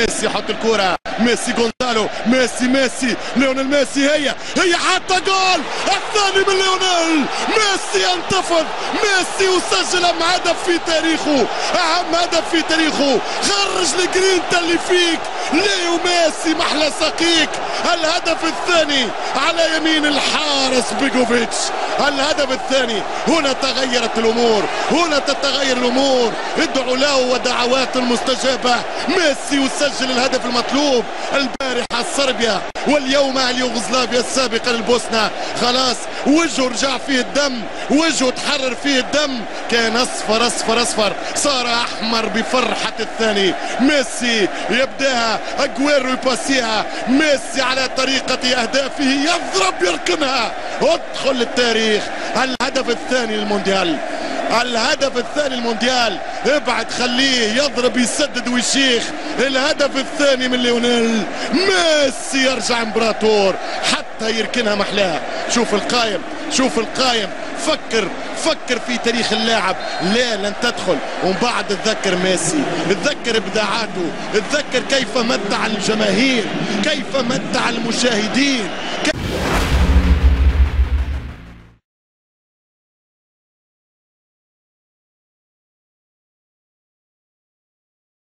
ميسي حط الكرة، ميسي غونزالو، ميسي ميسي ليونيل ميسي، هي هي حتى جول الثاني من ليونيل ميسي. ينتفض ميسي وسجل أهم هدف في تاريخه، أهم هدف في تاريخه. خرج الجرينتا اللي فيك ليو ميسي، محلى ساقيك. الهدف الثاني على يمين الحارس بيجوفيتش، الهدف الثاني. هنا تغيرت الأمور، هنا تتغير الأمور. ادعوا له ودعوات مستجابة. ميسي يسجل الهدف المطلوب. البارحة صربيا واليوم اليوغوسلافيا السابقة للبوسنة. خلاص وجهه رجع فيه الدم، وجهه تحرر فيه الدم. كان اصفر اصفر اصفر، صار احمر بفرحة الثاني. ميسي يبداها، اجويرو يباسيها، ميسي على طريقة اهدافه يضرب يركنها. ادخل للتاريخ، الهدف الثاني للمونديال، الهدف الثاني المونديال. ابعد خليه يضرب يسدد ويشيخ. الهدف الثاني من ليونيل ميسي، يرجع امبراطور حتى يركنها محلاها. شوف القايم، شوف القايم، فكر فكر في تاريخ اللاعب، لا لن تدخل. ومن بعد تذكر ميسي، تذكر ابداعاته، تذكر كيف متع الجماهير، كيف متع المشاهدين.